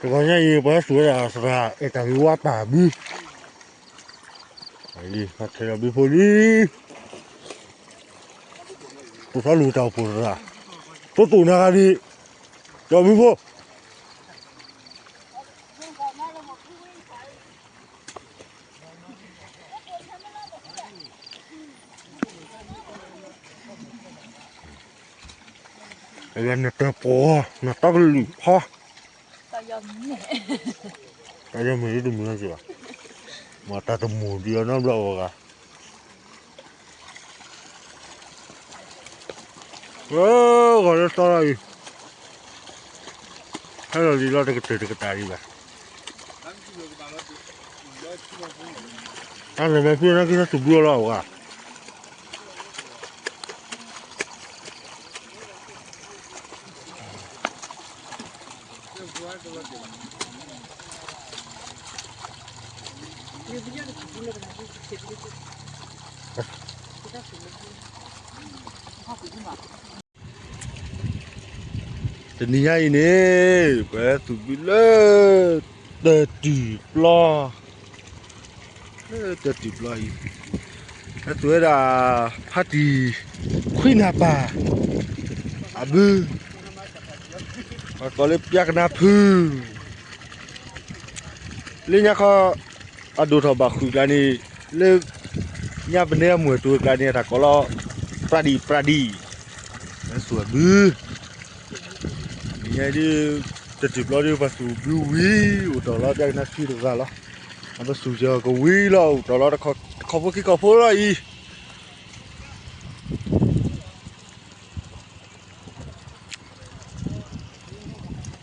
တဂီၤညါအံၤ ပှၤဟဲစူၢ်ဝဲဒၣ်သရၣ် အဲၣ်တၢ်ဂ့ၤဝါပၢ်ဘု, အံၤ ဟဲထဲလီၤဘုဖိလံ, တိၢ်သီလူၤတၢ်အိၣ်ဖှိၣ်သရၣ်, တိၢ်တိၢ်နၤဂၤဒံး, ကၠီဘုဖိ နတၢ်ပှီၤ နတၢ်ကလုၢ်ဖီ, တၢ်ယီမ့ၢ်တမုာ်လၢၤဘၣ်, မ့ၢ်တၢ်တမိၢ်ဒံးအီၤနီတဘျီအဂၤ, ဂီၤလၢသီလီၤအံၤ, ဟဲလီၤလံလီၤတကတၢၢ်တကတၢၢ်ဒံးဘၣ်, တၢ်န့ၣ်မ့ၢ်ဖုန့ၣ်က့ၤသူၣ်ဘုအီၤလီၤအဂၤ တနံၤညါအံၤန့ၣ် ပသူၣ်ဘုလၢ တၢ်တံၢ်ပျီ, လၢတၢ်တံၢ်ပျီအံၤ, ဟဲသူၣ်ဝဲဒၣ် ဖါတံၢ် ခွံနၢ်ပၢ် အဘု, ပှၤကိးလၢပျၢ်ကနါဖု, လၢညါခီ အဒိၣ်ထီၣ်ဘၣ်ဃုာ်ကျါန့ၣ်, လၢ ညါပနဲအမုၢ်အတိၤကျါန့ၣ် အတၢ်ကိးလီၤ ပြၢ်ဒံၣ်ပြၢ်ဒံၣ်, ပသူၣ်အဘု, နံၤညါဒ် တၢ်တံၢ်ပျီဒ်ပှၤသူၣ်ဘုဝံၤ အိၣ်တ့ၢ်လီၤ ပျၢ်ကနါခံတဂၤလီၤ, အပသူၣ်က့ၤကဝံၤလီၤ အိၣ်တ့ၢ်လီၤတခီ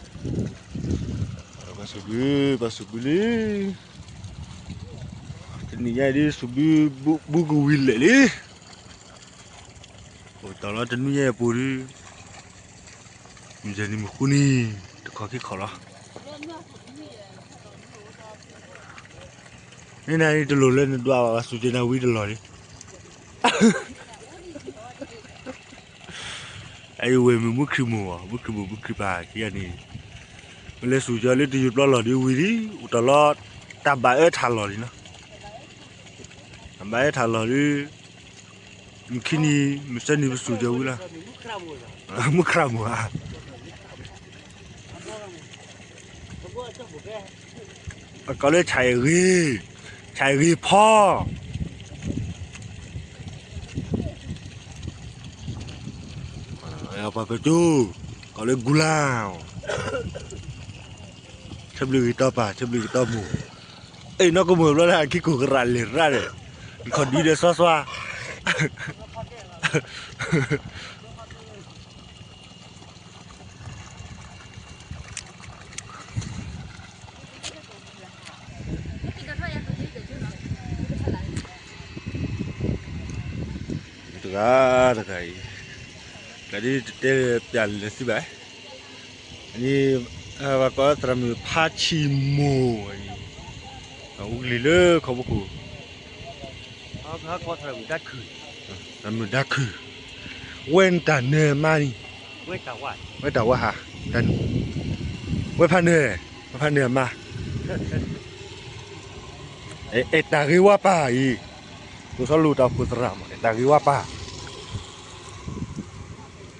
ဖိခံခီဖိလီၤအံၤ ပှၤသူၣ်ဘု, ပှၤသူၣ်ဘုလံ, တနံၤညါအံၤဒ်သူၣ်ဘု, ဘုကဝံၤလဲၣ်လံ, အိၣ်တ့ၢ်လီၤတနွံညါအပူၤဒ်, မုၢ်ယဲၢ်နံၤမုၢ်ဃုနံၤ, တခီခံခီလီၤ, မ့ၢ်နၤအံၤတလိၣ်လၢနဒွးဘၣ် ပှၤသူၣ်က့ၤနၤဝံၤတလီၢ်လံ အအံၤဝဲမုၢ်မုၢ်ခရံာ်မုၢ်ဘၣ် မုၢ်ခရံာ်မုၢ်မုၢ်ခရံာ်ပၢ်ခံဂၤန့ၣ်, ပလဲၤသူၣ်က့ၤလၢတယုၢ်ပျီလီၢ်ဒ်ဝံၤလံ အိၣ်တ့ၢ်လီၤ, တၢ်ဘၣ်အၢထၢ်လီၢ်လံနီၤ, တၢ်ဘၣ်အၢထၢ်လီၢ်ဒ်, မုၢ်ခံနံၤ မုၢ်သၢနံၤပသူၣ်က့ၤဝံၤလီၤ, မုၢ်ခရံာ်မုၢ်ဧါ အကိးလၢဆၣ်အဂ့ၤ, ဆၣ်အဂ့ၤဖီ, ပှၤကၠိ, ကိးလၢကူလါ, ဆၢဘျုးဂ့ၤတီပၢ် ဆၢဘျုးဂ့ၤတီမိၢ်, အဲၣ်နီၢ်ကမိၢ်ဘျီလၢအခံကိၢ်ကရၢ်လဲၤရၣ်ဒီး, နခီၣ်ဒံးဒီးစွါစွါ တဂၤတဂၤအံၤ, တၢ်ဒ်တတဲပျၢ်လၢၤစံးဘၣ်, အံၤ, ပှၤကိးသရၣ်မုၣ်ဖါဆံးမိၢ်အံၤ, အူကလံၤလၢခီဖီခိၣ်, သရၣ်မုၣ်ဒါခုၣ်, ဝဲတၢ်နၢၤမါန့ၣ်, ဝဲတၢ်ဝါဟး, ဝဲဖးနၢၤ, ဝဲဖးနၢၤအမါ, အဲၣ်တၢ်ဂ့ၤဝါပၢ်အံၤ, ဒိၣ်ထီၣ်လိာ်တၢ်အိၣ်ဖှိၣ်သရၣ်မး အဲၣ်တၢ်ဂ့ၤဝါပၢ်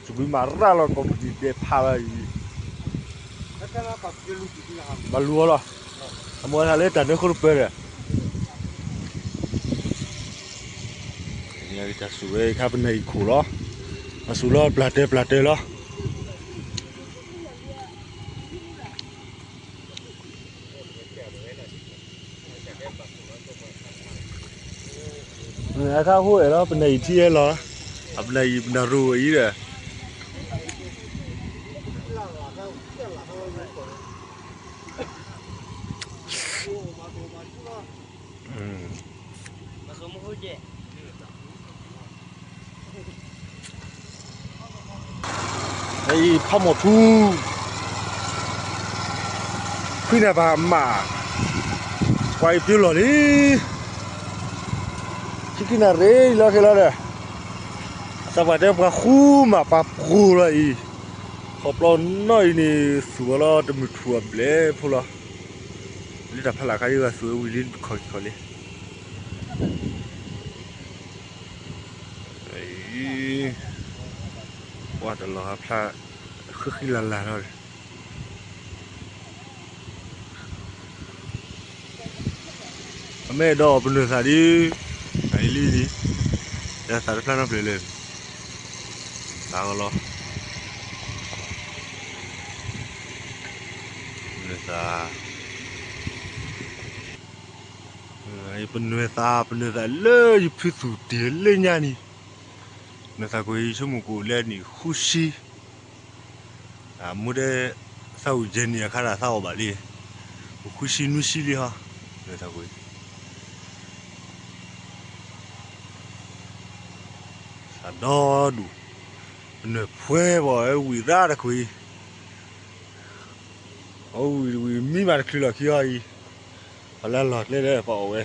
စူးဘုမၤရၣ်လီၤ ကိးပူၤဒံးဒဲးဖးလီၤအံၤ, ဘၣ်လူၤအီၤလီၤ, အမိၢ်အသးလၢတၢ်နၢဃိတပၢၢ်ဒီး, တၢ်စူးဝဲခါပနၢ်အံၤခိၣ်လီၤ, အစူးလီၤပျၢ်တၢၢ်ပျၢ်တၢၢ်လီၤ. အခါဃိအဲၣ်လီၤ ပနၢ်အံၤထံအဲၣ်လီၤ, အပနၢ်အံၤပနၢ်ရိၤအံၤဒီး အံၤဖးမီၢ်ထူ, ခွံနၢ်ပၢ်မး, ပှၤအံၤပျုၤလီၢ်လံ, ဆံခံနၣ်ရံၣ်လီၤခဲလီၤဒီး, သးပှၢ်တဲပှၤဃူမးပှၤဖှိၣ်လီၤအံၤ, ခီပျီနီၢ်အံၤန့ၣ် သူၣ်ဝဲလီၤတမုၢ်ထူၣ်အဘျဲၣ်ဖိလီၤ. လၢတၢ်ဖးလၢ်ခါအံၤ ဂၤသူၣ်ဝဲဝံၤလံတခီၣ်ခံခီလံ. ပှၤတလီၤဟးဖျါ ဃံဃံလၤလၤလီၤ. အမ့ၢ်ဒီးပနွဲၢ်သးဒ် အအံၤလံန့ၣ် ယသးတဖျါနီတဖျၢၣ်လၢ သးကလီၤ ပနွဲၢ်သး ပနွဲၢ်သး ပနွဲၢ်သးလၢယဖုသူၣ်တ့ၢ်လၢညါန့ၣ် ပနွဲၢ်သးကွံာ် ယဆိကမိၣ်ကအိၣ်လၢနံၣ်ဃုဆံ မူဒဲ သးဝံၣ်ယဲၢ်နံၣ်အခါဒၣ်သးအီၣ်ဘၣ်လံ ဃုဆံနွံဆံလံဟီ ပနွဲၢ်သးကွံာ် သးဒီဒူၣ် ပနွဲၢ်ဖှဲဘၣ် ဝံၣ်သးတကွံာ် အဝံၣ်ဝံၣ်မံဘၣ်တချုးလီၢ်ခံအီၤအံၤ ပှၤလၢလီၢ်ကျဲလၢပှၤအီၣ်ဝဲ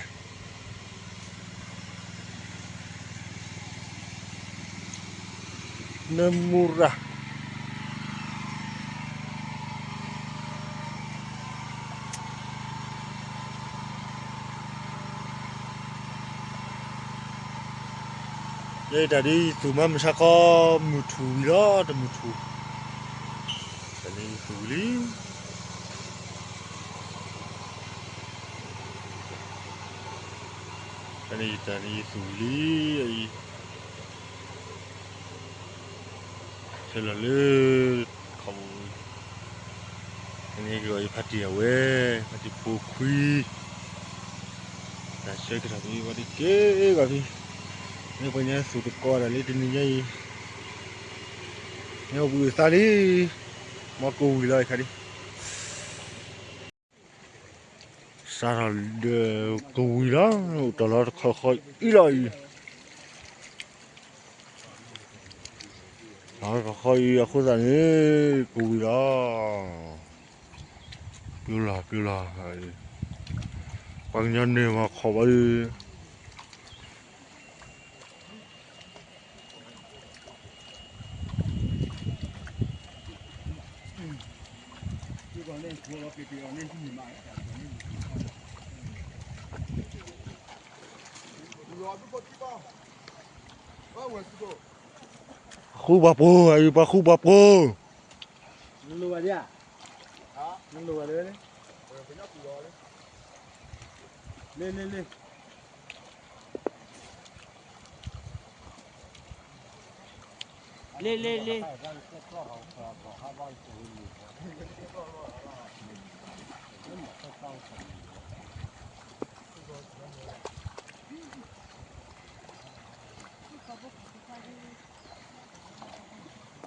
နမူရၤ ယဲတၢ်ဒ်သူၣ်မၤမုၢ်ဆါခီ မုၢ်ထူၣ်ဝံၤလီၤ တမုၢ်ထူၣ် တၢ်န့ၣ်သူၣ်လံ တၢ်န့ၣ် တၢ်န့ၣ်သူၣ်လံ အံၤ ဆဲးလီၤလၢ ခီပူၤ န့ၣ်ကဒီးယဖါတံၢ်အဝဲ ဖါတံၢ်ဖိခွံ တၢ်ဆၢကတီၢ်ဖဲဝဲဒၣ်က့ၤဂီၤဖဲ မ့ၢ်ပှၤညါသူၣ်တကီးတၢ်လၢတနံၤညါအံၤ မ့ၢ်ဝံၣ်သးလံ မ့ၢ်ကဝံၤလီၤခါဒ် စးထီၣ်ဒီးကဝံၤလီၤ အိၣ်တ့ၢ်လီၤတခီဃီအံၤလီၤအံၤ လီၤတခီဃီအံၤအဃိသတးန့ၣ် ကဝံၤလီၤ ပျိလီၤပျိလီၤ ပှၤကညီန့ၣ်မၤခီၣ်ဘၣ်အံၤ ပှၤဃူပှၤဖိး အံၤပှၤဃူပှၤဖိး နလိၣ်ဘၣ်ဒ်ဧါ နလိၣ်ဘၣ်လၢ လ့လ့လ့ လ့လ့လ့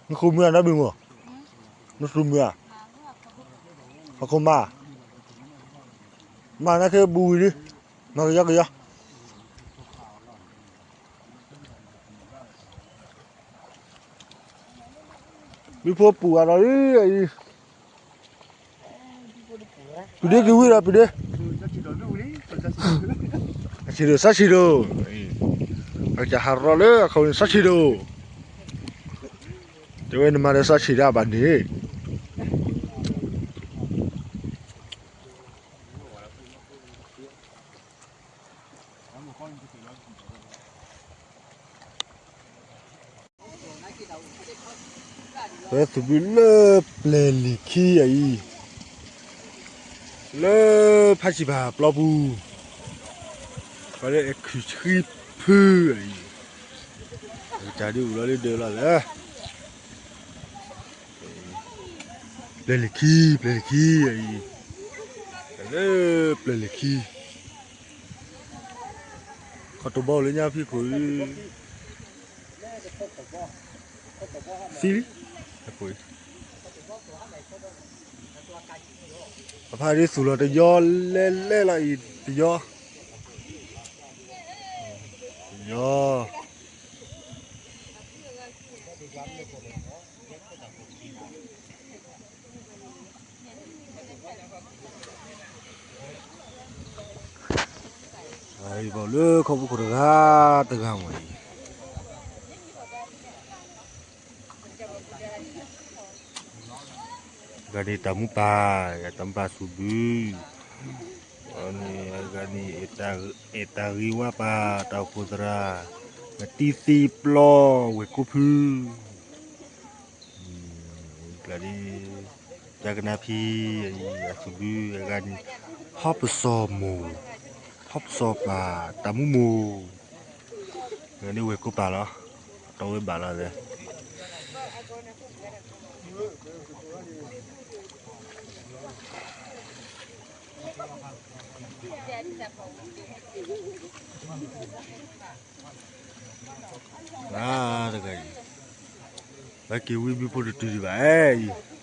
နဃုမုၢ်ဧါ နဘ့ၣ်မိၢ်, နဃုမုၢ်ဧါ, ဟီၣ်ခိၣ်မး, မၤနၤခဲဘူးဝံၤလံ, မၤကယီကယီ, ဘုဖိပူၤဂၤဒီးလံအံၤ ပဒ့ကဝံၤဒီးပဒ့, အဆံးဒိၣ် စၢ်ဆံးဒိၣ်, အကဟးရီလၢအခီန့ၣ် စၢ်ဆံးဒိၣ်, တဲဝဲနမၤဒီးစၢ်ဆံးဒၣ်ဘၣ်န့ၣ် ပဝဲသူၣ်ဘုလၢပျဲၢ်လံၤခံအံၤ, လၢဖးဆံးဖးပျီပူၤ, ပှၤလၢအဲၣ်ခုၣ်ဆှံဖုအံၤ, အကစၢ်ဒုးအိၣ်လီၤလၢဒၢးလီၤလၢ ပျဲၢ်လံၤခံ ပျဲၢ်လံၤခံအံၤ, လၢပျဲၢ်လံၤခံ, ခီၣ်တဘီလၢညါဖံးခိၣ် သံလံ, အဖါဒ်သူၣ်လီၤတယီလဲၣ်လဲၣ်လီၤအံၤတယီ, တယီ အံၤဘၣ်လၢခီၣ်ပူၤခိၣ်တဂၤတဂၤမ့ၢ်အံၤ, ဂၤန့ၣ်တၢ်မူပၢ်, တၢ်မူပၢ်စူၤဘု, န့ၣ်အဂၤန့ၣ် အဲၣ်တၢ်ဂ့ၤဝါပၢ် တၢ်အိၣ်ဖှိၣ်သရၣ်, တံသံပျီ ဝဲၢ်ကိးဖု, ကျါဒ် တၢ်ကနၣ်ဖံအံၤ အစူၤဘုအဂၤန့ၣ် ဟီၣ်ပစီၤမိၢ်, ဟီၣ်ပစီၤပၢ် တၢ်မူမိၢ်, န့ၣ်ဝဲၢ်ကိးပၢ်လီၤ, တီဝဲဘၣ်လီၤသဲး တဂၤအံၤ, ဘၣ်က့ၤဝံဘုဖိတတုၤဒံးဘၣ်အံၤ